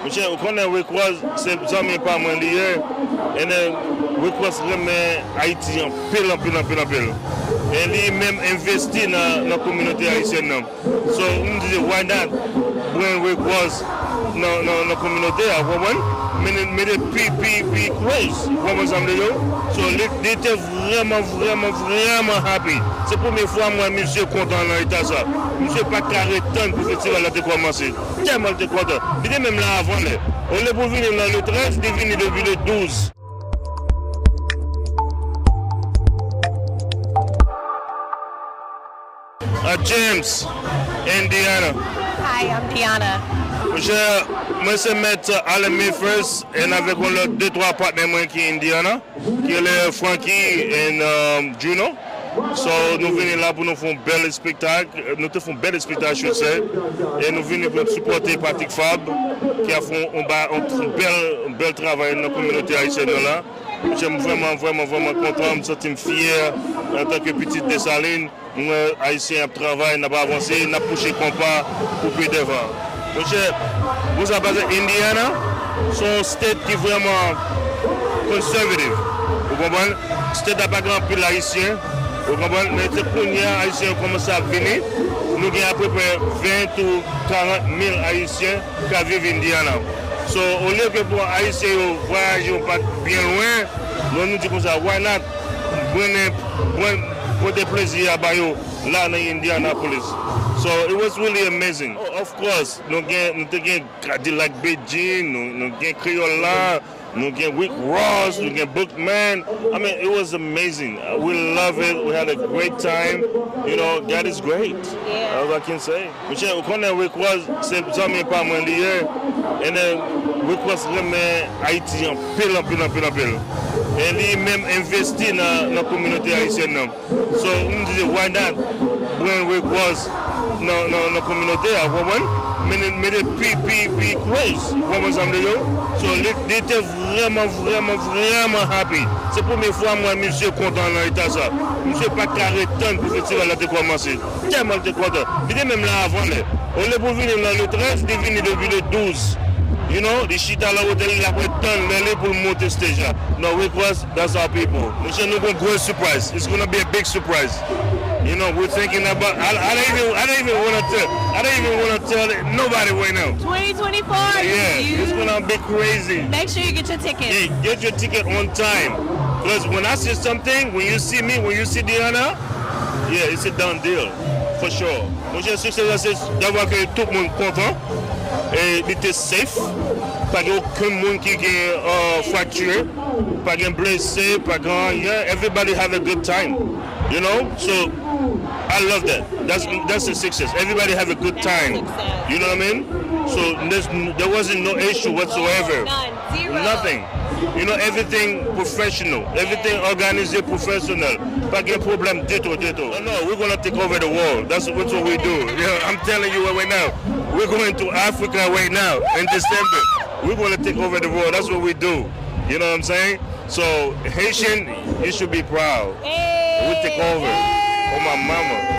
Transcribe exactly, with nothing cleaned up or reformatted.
Monchè, ou konnen Rick Ross, se zanmi pa mwen li ye. And then, Rick Ross renmen Ayiti anpil, anpil, anpil, anpil. E li menm envesti nan, nan kominote ayisyèn nan. So, m di, why not bring Rick Ross nan, nan, nan kominote a, ou konprann? Mete, mete pi, pi, pi close, ou konprann sa m vle di w? So, li, li te vrèman, vrèman, vrèman happy. Se premye fwa m wè misye kontan nan eta sa. Misye pa t ka ret tann pou festival la te kòmanse. Tèlman l te kontan. Li te menm la avan lè. Olye pou l vini nan le trèz, li vini depi le douz. Uh, James, Indiana. Hi, I'm Diana. Monchè, mwen se mèt Allen May First, and avèk yon lòt de twa patnè mwen ki Indiana, ki rele Frankie and um, Juno. So, nou vini la pou nou fè yon bèl espektak. Nou te fè yon bèl espektak, je sais. E nou vini pou n sipòte Patrick Fabre, ki ap fè yon, yon ba-, yon, yon bèl, yon bèl travay nan kominote ayisyèn nan la. Monchè, m vrèman, vrèman, vrèman kontan. M santi m fyè antanke pitit Desalin. M wè Ayisyen ap travay, n ap avanse, n ap pouse konpa pou pi devan. Monchè, bon sa pase Indiana, se yon state ki vrèman conservative. Ou konprann? State la pa gen anpil Ayisyen. Ou konprann? Men se kounye a Ayisyen yo kòmanse ap vini. Nou gen apeprè ven ou karant mil Ayisyen k ap viv Indiana. So, olye ke pou Ayisyen yo vwayaje yon pa byen lwen, nou, nou di konsa, why not bring, bring, pote plezi a ba yo la nan Indianapolis. So, it was really amazing. Oh, of course, nou gen, nou te gen Cadillac Bedjine, nou, nou gen Kreyòl la, nou gen Rick Ross, nou gen Boukman. I mean, it was amazing. Uh, we love it. We had a great time. You know, God is great. Yeah. All I can say. Monchè, ou konnen Rick Ross, se zanmi pa mwen li ye. And then, Rick Ross renmen Ayiti anpil, anpil, anpil, anpil. E li menm envesti nan, nan kominote ayisyèn nan. So, m di, why not bring Rick Ross nan, nan, nan kominote a, ou konprann? Mete, mete pi, pi, pi close, ou konprann sa m vle di w? So, li, li te vrèman, vrèman, vrèman happy. Se premye fwa m wè misye kontan nan eta sa. Misye pa t ka ret tann pou festival la te kòmanse. Tèlman l te kontan. Li te menm la avan lè. Olye pou vini nan le trèz, li vini depi le douz. You know, li chita nan otèl li, l ap ret tann lè li pou l monte stage la. No, Rick Ross, that's our people. Monchè, nou gon gwo surprise. It's gonna be a big surprise. You know, we're thinking about, I, I don't even, I don't even wanna tell, I don't even wanna tell it, nobody right now. Twenty twenty-four, yeah, you it's gonna be crazy. Make sure you get your tickets. Yeah, get your ticket on time. 'Cause when I see something, when you see me, when you see Diana, yeah, it's a done deal, for sure. Monchè, sikse a se davwa ke tout moun kontan. E li te safe. Pa gen okenn moun ki gen uh, fracture. Pa gen blese, pa gen anyen. Everybody have a good time. You know? So, I love that. That's, that's a success. Everybody have a good time. You know what I mean? So, there's, there wasn't no issue whatsoever. Nothing. You know, everything professional, everything organized professional. Pa gen pwoblèm ditou, ditou. No, no, we're gonna take over the world. That's, that's what we do. Yeah, I'm telling you right now. We're going to Africa right now in December. We're gonna take over the world. That's what we do. You know what I'm saying? So, Haitian, you should be proud. We take over. Oh, my mama.